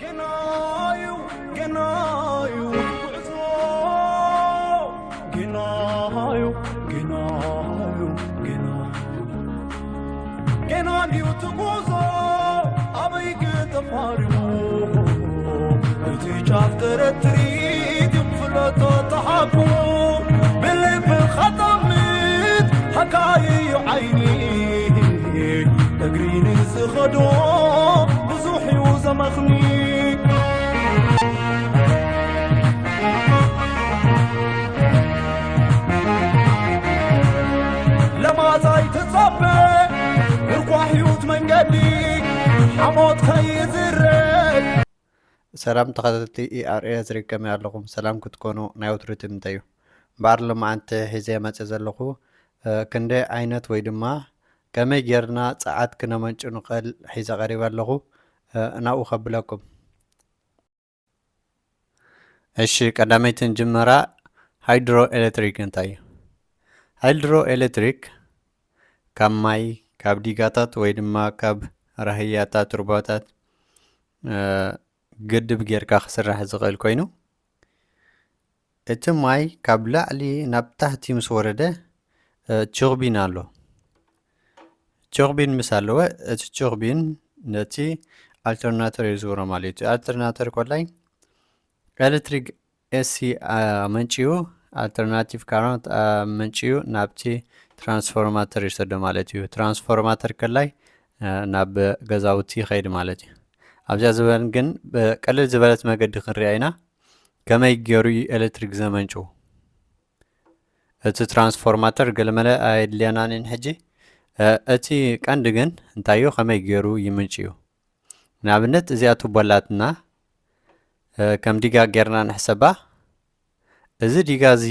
ገናዩ ገናዩ ጉዕዞ ገናዩ ገናዩ ገና ገና ድዩ ትጉዞ ኣበይ ክተፋርሙ እቲ ጫፍ ተረትሪት ይፍለጦ ተሓቁ ብልብኻ ጠምት ሓካይዩ ዓይኒ እግሪ ንዝኸዶ ብዙሕ እዩ ዘመኽኒ ለማት ኣይትጸበ ምርኳሕ ህይወት መንገዲ ሓሞት ከይዝረግ ሰላም ተኸታተልቲ ኢኣርኤ ዝሪክ ከመይ ኣለኹም? ሰላም ክትኮኑ ናይ ወትሩ ትምኒተይ እዩ። እምበኣር ሎማዓንቲ ሒዘ መፅእ ዘለኹ ክንደይ ዓይነት ወይ ድማ ከመይ ጌርና ፀዓት ክነመንጩ ንኽእል ሒዘ ቀሪበ ኣለኹ። ናብኡ ከብለኩም። እሺ ቀዳመይቲ ንጅመራ። ሃይድሮ ኤሌክትሪክ እንታይ እዩ? ሃይድሮ ኤሌክትሪክ ካብ ማይ ካብ ዲጋታት ወይ ድማ ካብ ራህያታት ሩባታት ግድብ ጌርካ ክስራሕ ዝኽእል ኮይኑ እቲ ማይ ካብ ላዕሊ ናብ ታሕቲ ምስ ወረደ ቹርቢን ኣሎ። ቹርቢን ምስ ኣለወ እቲ ቹርቢን ነቲ ኣልተርናተር ይዝውሮ ማለት እዩ። ኣልተርናተር ኮላይ ኤሌክትሪክ ኤሲ መንጭዩ ኣልተርናቲቭ ካረንት መንጭዩ ናብቲ ትራንስፎርማተር ይሰዶ ማለት እዩ። ትራንስፎርማተር ከላይ ናብ ገዛውቲ ይኸይድ ማለት እዩ። ኣብዚኣ ዝበን ግን ብቀልል ዝበለት መገዲ ክንሪኣ ኢና። ከመይ ገይሩ እዩ ኤሌክትሪክ ዘመንጭው? እቲ ትራንስፎርማተር ገለመለ ኣየድልየናን ሕጂ። እቲ ቀንዲ ግን እንታይ እዩ? ከመይ ገይሩ ይምንጭ እዩ? ንኣብነት እዚኣ ቱቦ ኣላትና ከም ዲጋ ጌርና ንሕሰባ። እዚ ዲጋ እዚ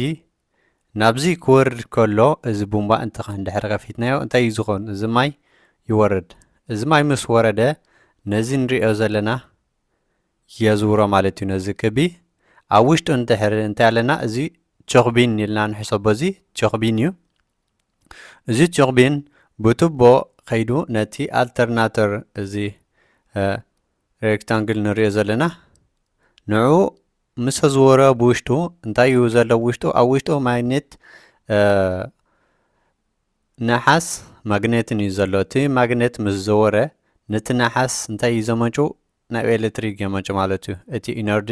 ናብዚ ክወርድ ከሎ እዚ ቡምባ እንተኻ እንድሕር ከፊትናዮ እንታይ እዩ ዝኾን? እዚ ማይ ይወርድ። እዚ ማይ ምስ ወረደ ነዚ ንሪኦ ዘለና የዝውሮ ማለት እዩ። ነዚ ክቢ ኣብ ውሽጡ እንድሕር እንታይ ኣለና እዚ ቾክቢን ኢልና ንሕሰቦ። እዚ ቾክቢን እዩ። እዚ ቱርቢን ብቱቦ ከይዱ ነቲ ኣልተርናተር እዚ ሬክታንግል ንሪኦ ዘለና ንዑ ምስ ኣዝወረ ብውሽጡ እንታይ እዩ ዘሎ? ውሽጡ ኣብ ውሽጡ ማግኔት ነሓስ ማግኔትን እዩ ዘሎ። እቲ ማግኔት ምስ ዘወረ ነቲ ነሓስ እንታይ እዩ ዘመንጩ? ናብ ኤሌክትሪክ የመንጭ ማለት እዩ። እቲ ኢነርጂ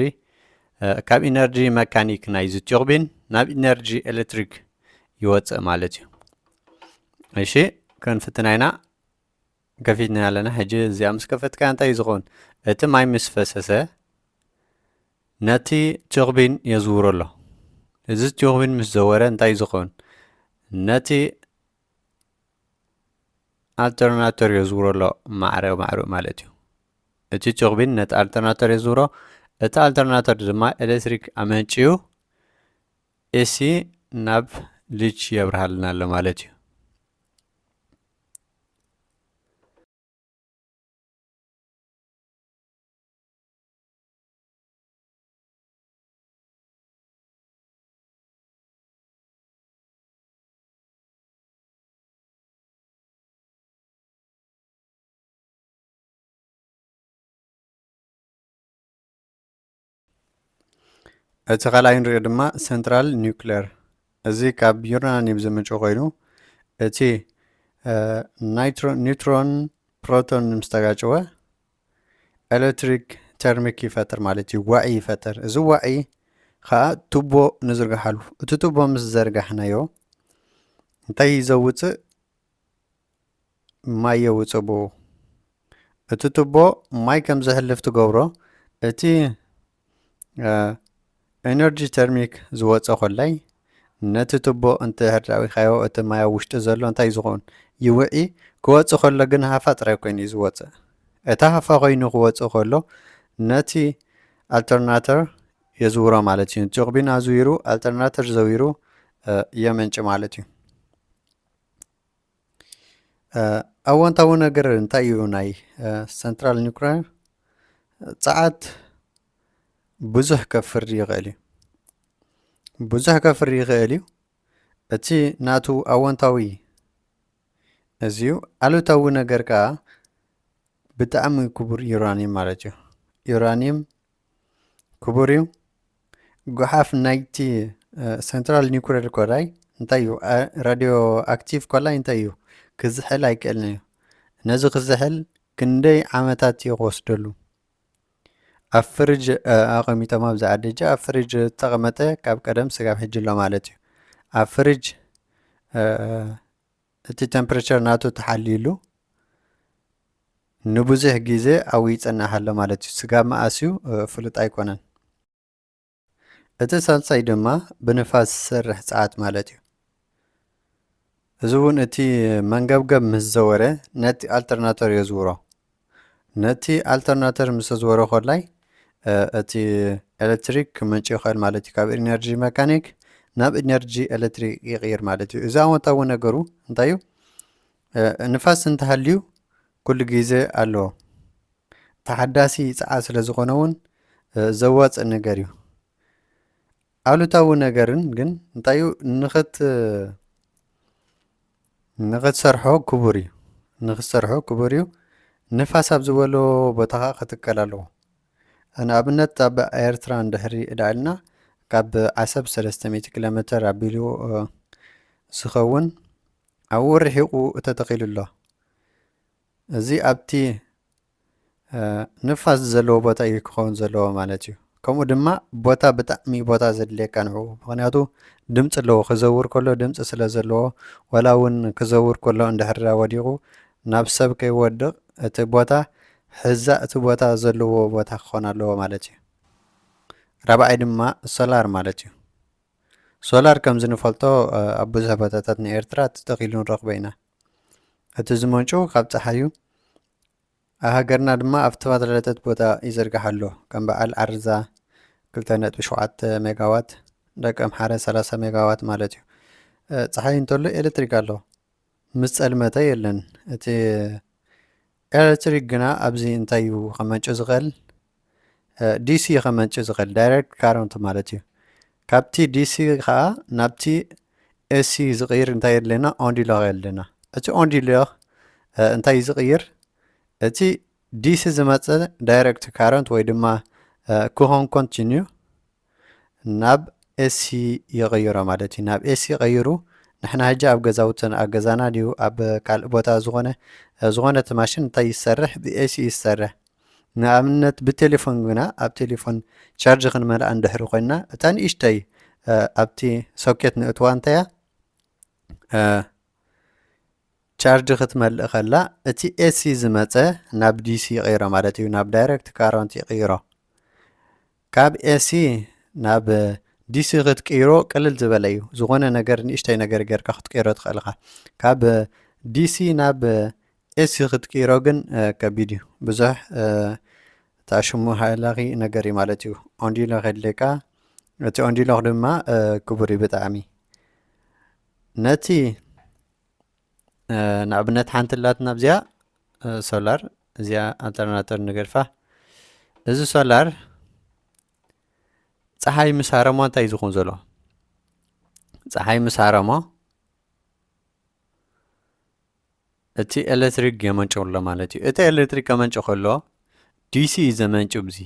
ካብ ኢነርጂ መካኒክ ናይዚ ቱርቢን ናብ ኢነርጂ ኤሌክትሪክ ይወፅእ ማለት እዩ። እሺ ክንፍትና ኢና። ከፊትና ኣለና። ሕጂ እዚኣ ምስ ከፈትካ እንታይ እዩ ዝኸውን? እቲ ማይ ምስ ፈሰሰ ነቲ ቱርቢን የዝውሮ ኣሎ። እዚ ቱርቢን ምስ ዘወረ እንታይ እዩ ዝኸውን? ነቲ ኣልተርናተር የዝውሮ ኣሎ። ማዕረ ማዕሩ ማለት እዩ። እቲ ቱርቢን ነቲ ኣልተርናተር የዝውሮ። እቲ ኣልተርናተር ድማ ኤሌክትሪክ ኣመንጭዩ ኤሲ ናብ ልጅ የብርሃልና ኣሎ ማለት እዩ። እቲ ካልኣይ ንሪኦ ድማ ሰንትራል ኒውክለር። እዚ ካብ ዩራኒየም ዝምንጩ ኮይኑ እቲ ናይትሮ ኒውትሮን ፕሮቶን ምስ ተጋጨወ ኤሌክትሪክ ተርሚክ ይፈጥር ማለት እዩ። ዋዒ ይፈጥር። እዚ ዋዒ ከዓ ቱቦ ንዝርግሓሉ። እቲ ቱቦ ምስ ዘርጋሕናዮ እንታይ ዘውፅእ? ማይ የውፅእ ብኡ። እቲ ቱቦ ማይ ከም ዘሕልፍ ትገብሮ። እቲ ኤነርጂ ተርሚክ ዝወፀ ኮላይ ነቲ ቱቦ እንተ ሕዳዊኻዮ እቲ ማይ ኣብ ውሽጢ ዘሎ እንታይ ዝኸውን ይውዒ። ክወፅእ ከሎ ግን ሃፋ ጥራይ ኮይኑ እዩ ዝወፅእ። እታ ሃፋ ኮይኑ ክወፅእ ከሎ ነቲ ኣልተርናተር የዝውሮ ማለት እዩ። ቱርቢን ኣዝዊሩ ኣልተርናተር ዘዊሩ የመንጭ ማለት እዩ። ኣወንታዊ ነገር እንታይ እዩ? ናይ ሰንትራል ኒውክለር ፀዓት ብዙሕ ከፍሪ ይኽእል እዩ። ብዙሕ ከፍሪ ይኽእል እዩ። እቲ ናቱ ኣወንታዊ እዚ እዩ። ኣሉታዊ ነገር ከዓ ብጣዕሚ ክቡር ዩራኒየም ማለት እዩ። ዩራኒየም ክቡር እዩ። ጓሓፍ ናይቲ ሴንትራል ኒኩለር ኮላይ እንታይ እዩ? ራዲዮ ኣክቲቭ ኮላይ እንታይ እዩ? ክዝሕል ኣይክእልን እዩ። ነዚ ክዝሕል ክንደይ ዓመታት እዩ ክወስደሉ? ኣብ ፍርጅ ኣቐሚጦም ኣብዚ ዓዲ ሕጂ ኣብ ፍርጅ ዝተቐመጠ ካብ ቀደም ስጋብ ሕጂ ኣሎ ማለት እዩ። ኣብ ፍርጅ እቲ ቴምፕሬቸር ናቱ ተሓልዩሉ ንብዙሕ ግዜ ኣብኡ ይጸንሕ ኣሎ ማለት እዩ። ስጋብ መኣስ እዩ ፍሉጥ ኣይኮነን። እቲ ሳልሳይ ድማ ብንፋስ ዝሰርሕ ጸዓት ማለት እዩ። እዚ እውን እቲ መንገብገብ ምስ ዘወረ ነቲ ኣልተርናተር የዝውሮ። ነቲ ኣልተርናተር ምስ ዘዝወሮ ኮላይ እቲ ኤሌክትሪክ ክምንጭ ይኽእል ማለት እዩ። ካብ ኢነርጂ መካኒክ ናብ ኢነርጂ ኤሌክትሪክ ይቕይር ማለት እዩ። እዚ ኣወንታዊ ነገሩ እንታይ እዩ? ንፋስ እንተሃልዩ ኩሉ ግዜ ኣለዎ። ተሓዳሲ ጸዓት ስለ ዝኾነ እውን ዘዋጽእ ነገር እዩ። ኣሉታዊ ነገርን ግን እንታይ እዩ? ንኽት ንኽትሰርሖ ክቡር እዩ። ንኽትሰርሖ ክቡር እዩ። ንፋስ ኣብ ዝበሎ ቦታ ኸዓ ክትከል ኣለዎ። ንኣብነት ኣብ ኤርትራ እንድሕሪ ኢልና ካብ ዓሰብ ሰለስተ ሚእቲ ኪሎ ሜትር ኣቢሉ ዝኸውን ኣብኡ ርሒቑ ተተኺሉ ኣሎ። እዚ ኣብቲ ንፋስ ዘለዎ ቦታ እዩ ክኸውን ዘለዎ ማለት እዩ። ከምኡ ድማ ቦታ ብጣዕሚ ቦታ ዘድልየካ ንዕኡ ምኽንያቱ ድምፂ ኣለዎ። ክዘውር ከሎ ድምፂ ስለ ዘለዎ ዋላ እውን ክዘውር ከሎ እንድሕር ወዲቑ ናብ ሰብ ከይወድቕ እቲ ቦታ ሕዛ እቲ ቦታ ዘለዎ ቦታ ክኾን ኣለዎ ማለት እዩ። ራብዓይ ድማ ሶላር ማለት እዩ። ሶላር ከምዚ ንፈልጦ ኣብ ብዙሕ ቦታታት ንኤርትራ ተተኺሉ ንረኽቦ ኢና። እቲ ዝመንጩ ካብ ፀሓይ እዩ። ኣብ ሃገርና ድማ ኣብ ተፈላለተት ቦታ ይዘርጋሕ ኣሎ። ከም በዓል ዓርዛ ክልተ ነጥቢ ሸውዓተ ሜጋዋት፣ ደቀምሓረ ሰላሳ ሜጋዋት ማለት እዩ። ፀሓይ እንተሎ ኤሌክትሪክ ኣሎ። ምስ ጸልመተ የለን። እቲ ኤሌክትሪክ ግና ኣብዚ እንታይ እዩ ከመንጩ ዝኽእል? ዲሲ ከመንጩ ዝኽእል ዳይሬክት ካረንት ማለት እዩ። ካብቲ ዲሲ ከዓ ናብቲ ኤሲ ዝቕይር እንታይ የድልየና? ኦንዲሎክ የድልየና። እቲ ኦንዲሎክ እንታይ እዩ ዝቕይር? እቲ ዲሲ ዝመፀ ዳይሬክት ካረንት ወይ ድማ ክኾን ኮንቲኒዩ ናብ ኤሲ ይቕይሮ ማለት እዩ። ናብ ኤሲ ቀይሩ ንሕና ሕጂ ኣብ ገዛውትን ኣብ ገዛና ድዩ ኣብ ካልእ ቦታ ዝኾነ ዝኾነት ማሽን እንታይ ይሰርሕ? ብኤሲ ይሰርሕ። ንኣብነት ብቴሌፎን ግና ኣብ ቴሌፎን ቻርጅ ክንመልኣ እንድሕሪ ኮይንና እታ ንእሽተይ ኣብቲ ሶኬት ንእትዋ እንተያ ቻርጅ ክትመልእ ከላ እቲ ኤሲ ዝመፀ ናብ ዲሲ ይቕይሮ ማለት እዩ። ናብ ዳይሬክት ካረንት ይቕይሮ። ካብ ኤሲ ናብ ዲሲ ክትቅይሮ ቅልል ዝበለ እዩ። ዝኾነ ነገር ንእሽተይ ነገር ጌርካ ክትቅይሮ ትኽእል ኢኻ። ካብ ዲሲ ናብ ኤሲ ክትቅይሮ ግን ከቢድ እዩ። ብዙሕ እታ ሽሙ ሃላኺ ነገር እዩ ማለት እዩ። ኦንዲሎክ የድልየካ። እቲ ኦንዲሎክ ድማ ክቡር እዩ ብጣዕሚ። ነቲ ንኣብነት ሓንቲ ኣላትና ኣብዚኣ ሶላር፣ እዚኣ ኣልተርናተር ንገድፋ። እዚ ሶላር ፀሓይ ምስ ሃረሞ እንታይ እዩ ዝኹን ዘሎ? ፀሓይ ምስ ሃረሞ እቲ ኤሌክትሪክ የመንጭ ኣሎ ማለት እዩ። እቲ ኤሌክትሪክ ከመንጭ ከሎ ዲሲ እዩ ዘመንጭ። ብዚ